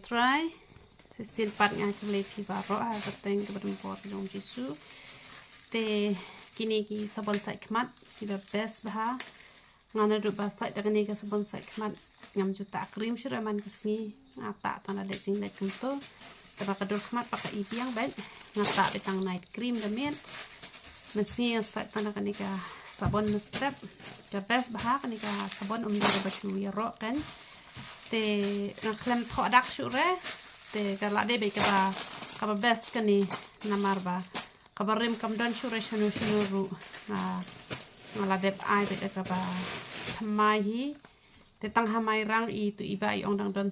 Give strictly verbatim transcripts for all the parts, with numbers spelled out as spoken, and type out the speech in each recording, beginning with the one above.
Try. Shisien pat nga khublei phi baroh ha ka kyrteng kaba donbor jong u Jisu. Te kine ki sabon sait khmat kiba best bha. Nga naduh ba sait da kane ka sabon sait khmat ngam ju tah cream shuh re man ka sngi. Nga tah tang da leit jingleit kumto. Te ba ka dur khmat ba ka i biang beit nga tah beit tang night cream da miet. Mynsngi nga sait tang da kane ka sabon mynstep. Ka best bha kane ka sabon, ym dei ba shu ïaroh kan. Te nga khlem thoh dak shuh re. Te ka la dei beit kaba, kaba best kane namar ba kaba rim kam don shuh re shano shano ruh. Nga, nga la dep ai beit da kaba thymmai hi. Te tang ha Mairang itu i bah i ong dang don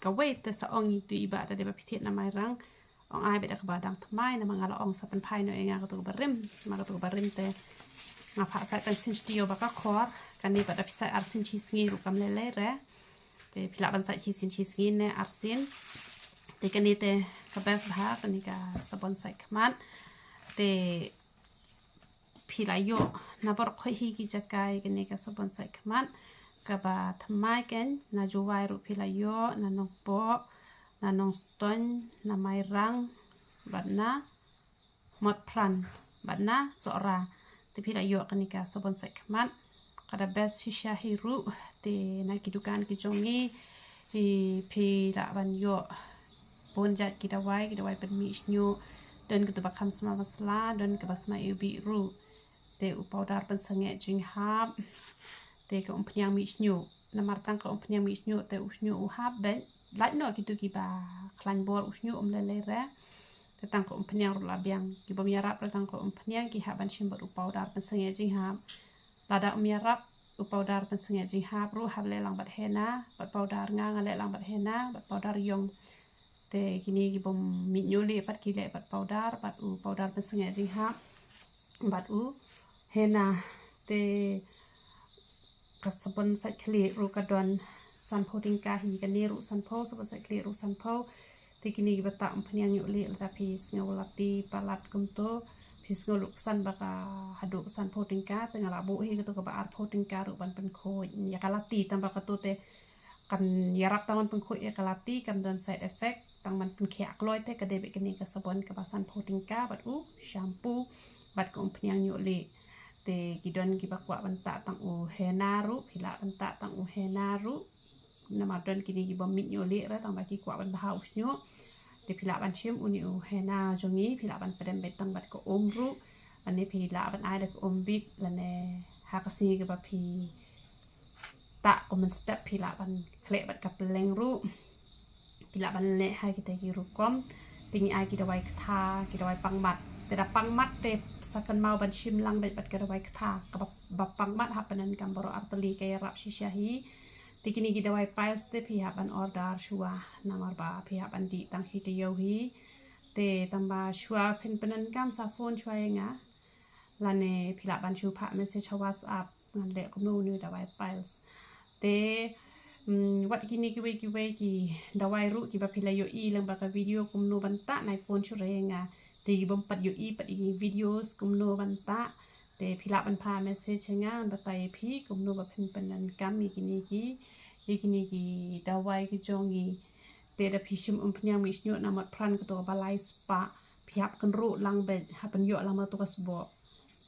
kawei, te sa ong itu i bah da dei ba phi thied na Mairang. Ong ai beit da kaba dang thymmai namar nga la ong sa pynphai noh ïa nga katu kaba rim. Namar katu kaba rim te nga phah sait tang sien shi taïew ba ka khor. Kane pat da phi sait arsien shi sngi ruh kam lei lei re. Te phi lah ban sait shisien shisngi ne arsien. Te kane te ka best bha kane ka sabon sait khmat. Te phi lah ïoh na baroh khoit hi ki jaka ïa kane ka sabon sait khmat. Kaba thymmai kan, na Jowai ruh phi lah ïoh, na Nongpoh, na Nongstoiñ, na Mairang bad na Motphran bad na Sohra. Te phi lah ïoh kane ka sabon sait khmat. Ka da best shisha hi ruh. Te na ki dukan ki jong ngi phi lah ban ïoh bun jait ki dawai, ki dawai pynmih shñiuh. Don katu ba kham sma masala, don kaba sma iwbih ruh. Te u powder pynsangeh jinghap. Te ka umphniang mih shñiuh. Namar tang ka umphniang mih shñiuh te u shñiuh u hap beit. Lait noh kitu kiba khlaiñ bor u shñiuh um lei lei re. Te tang ka umphniang ruh la biang. Ki bym ïarap re tang ka umphniang ki hap ban shim bad u powder pynsangeh jinghap. Lada um ïarap u powder pynsangeh jinghap ruh hap leh lang bad henna, bad powder, nga nga leh lang bad henna, bad powder ïong. Te kine ki bym mih ñiuh lieh pat ki leh bad powder, bad u powder pynsangeh jinghap, bad u henna. Te ka sabon sait khlieh ruh ka don sanphew tyngka hi, kane ruh sanphew, sabon sait khlieh ruh sanphew. Te kine kiba tah umphniang ñiuh lieh lada phi sngew lati palat kumto, phi sngew luksan ba ka haduh sanphew tyngka, te nga lah buh hi katu kaba arphew tyngka ruh ban pynkhuid ïa ka lati, tang ba katu te kan ïarap tang ban pynkhuid ïa ka lati, kam don side effect, tang ban pynkhiah kloi te ka dei beit kane ka sabon kaba sanphew tyngka bad u shampoo bad ka umphniang ñiuh lieh. Te ki don kiba kwah ban tah tang u henna ruh, phi lah ban tah tang u henna ruh. Namar don kine ki bym mih ñiuh lieh re tang ba ki kwah ban bha u shñiuh. Te phi lah ban shim une u henna jong ngi, phi lah ban pdem beit tang bad ka um ruh. Lane phi lah ban ai da ka um bit, lane ha ka sngi kaba phi tah kum mynstep phi lah ban khleh bad ka pylleng ruh. Phi lah ban leh ha kita ki rukom. Te ngi ai ki dawai ktha, ki dawai pang mat. Te da pang mat te sa kynmaw ban shim lang beit bad ka dawai ktha. Kaba, ba pang mat hap pyndonkam baroh artylli, ka ïarap shisha hi. Te kine ki dawai piles te phi hap ban order shuwa namar ba phi hap ban dih tang shi taïew hi. Te tang ba shuwa phin pyndonkam sa phone shuwa ïa nga. Lane phi lah ban shu phah message ha WhatsApp, ngan leh kumno une u dawai piles. Te, mm, wat kine kiwei kiwei ki dawai ruh kiba phi la ïohi lyngba ka video kumno ban tah, nai phone shuwa ïa nga. Te ki bym pat ïohi pat ïa ki videos kumno ban tah, te phi lah ban phah message ïa nga, ngan batai ïa phi kumno ba phin pyndonkam ïa kine ki, ïa kine ki dawai ki jong ngi. Te da phi shim umphniang mih shñiuh na Motphran kato kaba lai spah, phi hap kynruh lang beit, hap pynïoh lang ma to ka sboh.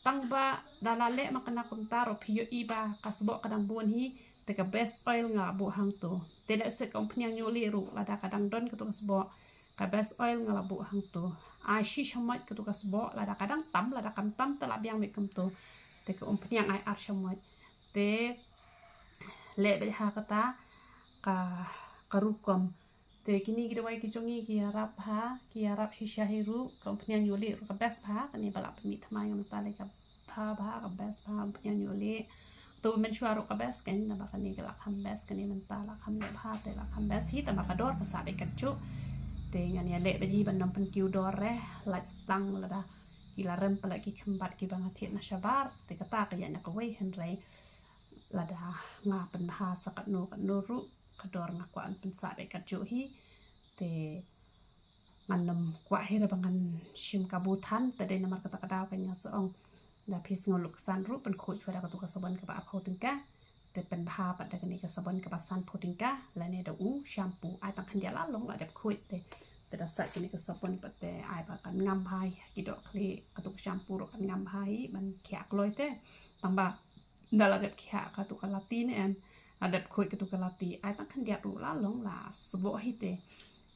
Tang ba da la leh ma kane kumta ruh phi ïohi ba ka sboh ka dang bun hi, te ka best oil nga buh hangto. Te lehse ka umphniang ñiuh lieh ruh lada ka dang don kato ka sboh, ka best oil nga la buh hangto. Ai shi shamoit kato ka sboh, lada ka dang tam, lada kam tam te la biang beit kumto. Te ka umphniang ai ar shamoit. Te leh beit ha kata ka, ka rukom. Te kine ki dawai ki jong ngi ki ïarap bha, ki ïarap shisha hi ruh, ka umphniang ñiuh lieh ruh ka best bha, kane ba la pynmih thymmai nga mynta lei ka bha bha, ka best bha umphniang ñiuh lieh. To mynshuwa ruh ka best, kane naba kane ka la kham best, kane mynta la kham leh bha, te la kham best hi, tang ba ka dor ka sah beit katjuh. Te ngan ïaleh beit hi ban nym pynkiew dor re, lait stang lada ki la rem palat ki khynbat kiba nga thied na shabar, te kata ka ïaid na kawei, hynrei lada nga pynbha sa katno katno ruh, ka dor nga kwah ban pynsah beit katjuh hi. Te ngan nym kwah hi re ba ngan shim kabu than, te dei namar kata ka daw ka nga sa ong, da phi sngew luksan ruh pynkhuid shuwa da kato ka sabon kaba arphew tyngka. Te pynbha pat da kane ka sabon kaba sanphew tyngka lane da u shampoo. Ai tang khyndiat la long la dep khuid te. Te da sait kane ka sabon pat te ai ba kan ngam bha hi ki dohkhleh katu ka shampoo ruh kan ngam bha hi ban khiah kloi te. Tang ba da la dep khiah katu ka lati ne em. La dep khuid katu ka lati. Ai tang khyndiat ruh la long la sboh hi te.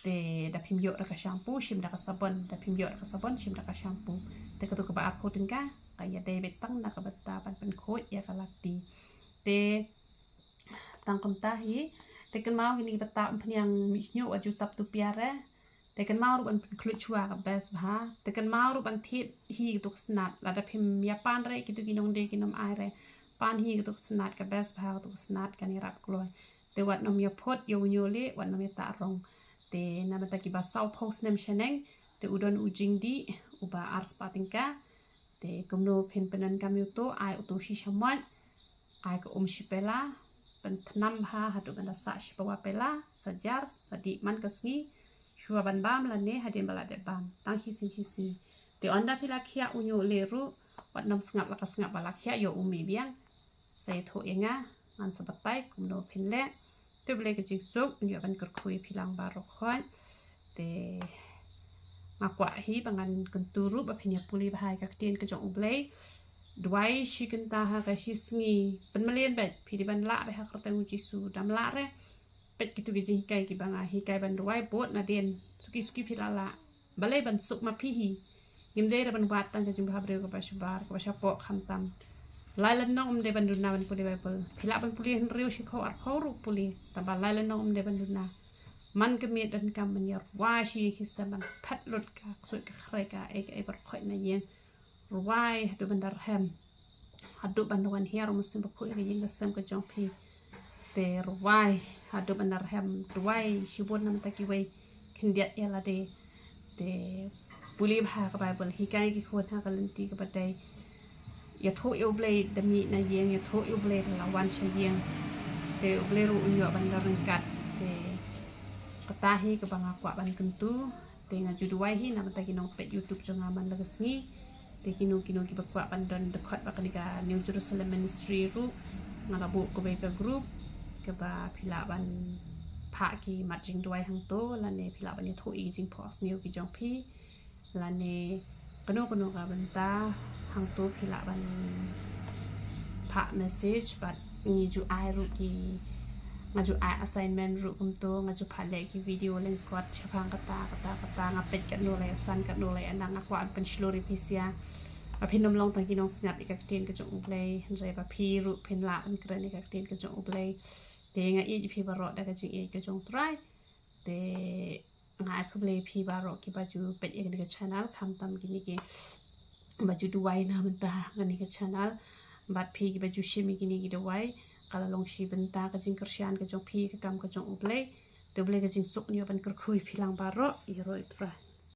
Te da phim ïoh da ka shampoo shim da ka sabon, da phim ïoh da ka sabon shim da ka shampoo. Te katu kaba arphew tyngka ka ïadei beit tang da kaba ta ban pynkhuid ïa ka lati. Te tang kumta hi. Te kynmaw kine ki bata umphniang mih shñiuh wa ju tap tu piar eh. Te kynmaw ruh ban pynkhluit shuwa ka bes bha. Te kynmaw ruh ban thied hi katu ka snat. Lada phim ïa pan re kitu ki nongdie ki nong ai re, pan hi katu ka snat ka bes bha, katu ka snat kan ïarap kloi. Te wat nym ïa phut ïa u ñiuh lieh, wat nym ïa tah rong. Te na bynta kiba sawphew snem shaneng te u don u jingdih uba ar spah tyngka. Te kumno phin pyndonkam ïa uto, ai uto shi shamoit, ai ka um shi pela, pynthnam bha haduh ban da sah shi pawa pela, sa jar, sa dih man ka sngi, shuwa ban bam lane hadien ba la dep bam, tang shi sngi shi sngi. Te ynda phi la khiah u ñiuh lieh ruh, wat nym sngap la ka sngap ba la khiah ïa u mih biang. Sa ïathuh ïa nga, ngan sa batai kumno phin leh. Te U Blei ka jingsuk un ïoh ban kyrkhu ïa phi lang baroh khoit. Te nga kwah hi ba ngan kyntu ruh ba phin ïa pule bha ïa ka ktien ka jong U Blei. Duwai shi kynta ha ka shi sngi. Pynmlien beit, phi dei ban lah beit ha ka kyrteng U Jisu. Dam lah re, peit kitu ki jinghikai kiba nga hikai ban duwai bud nadien. Suki suki phi la lah. Balei ban suk ma phi hi. Ngim dei re ban wad tang ka jingbhabriew kaba shabar kaba shapoh khamtam. Lai lynnong ym dei ban duna ban pule Baibl. Phi lah ban pule hynriew shiphew arphew ruh pule. Tang ba lai lynnong ym dei ban duna. Man ka miet donkam ban ïa rwai shi ïing shi sem ban phet lut ka ksuid ka khrei ka ei ka ei baroh khoit na ïing. Rwai haduh ban da rhem. Haduh ban da wan hiar u Mynsiem Bakhuid ïa ka ïing ka sem ka jong phi. Te rwai haduh ban da rhem, rwai shibun na bynta kiwei, khyndiat ïa lade. Te pule bha ka Baibl, hikai ki khun ha ka lynti kaba dei. Ïathuh ïa U Blei da mih na ïing, ïathuh ïa U Blei da la wan sha ïing. Te U Blei ruh un ïoh ban da ryngkat. Te kata hi kaba nga kwah ban kyntu. Te nga ju duwai hi na bynta ki nongpeit YouTube jong nga man la ka sngi. Te kino kino kiba kwah ban don dkhot bad kane ka New Jerusalem Ministry ruh, nga la buh kawei ka group kaba phi lah ban phah ki mat jingduwai hangto lane phi lah ban ïathuh ïa ki jingphohsniew ki jong phi lane kano kano ka bynta hangto phi lah ban phah message bad ngi ju ai ruh ki, nga ju ai assignment ruh kumto, nga ju phah leh ki video lyngkot shaphang kata kata kata, nga peit katno la ïasan katno la ïanak, nga kwah ban pynshlur ïa phi sha ba phin ym long tang ki nongsngap ïa ka ktien ka jong U Blei, hynrei ba phi ruh phin lah ban kren ïa ka ktien ka jong U Blei. Te nga ïeit ïa phi baroh da ka jingïeit ka jong U Trai. Te nga ai khublei ïa phi baroh kiba ju peit ïa kane ka channel, khamtam kine kiba ju duwai na bynta kane ka channel. Bad phi kiba ju shim ïa kine ki duwai, ka la long shi bynta ka jingkyrshan ka jong phi, ka kam ka jong U Blei. Te U Blei ka jingsuk un ïoh ban kyrkhu ïa phi lang baroh, ïaroh ïa U Trai.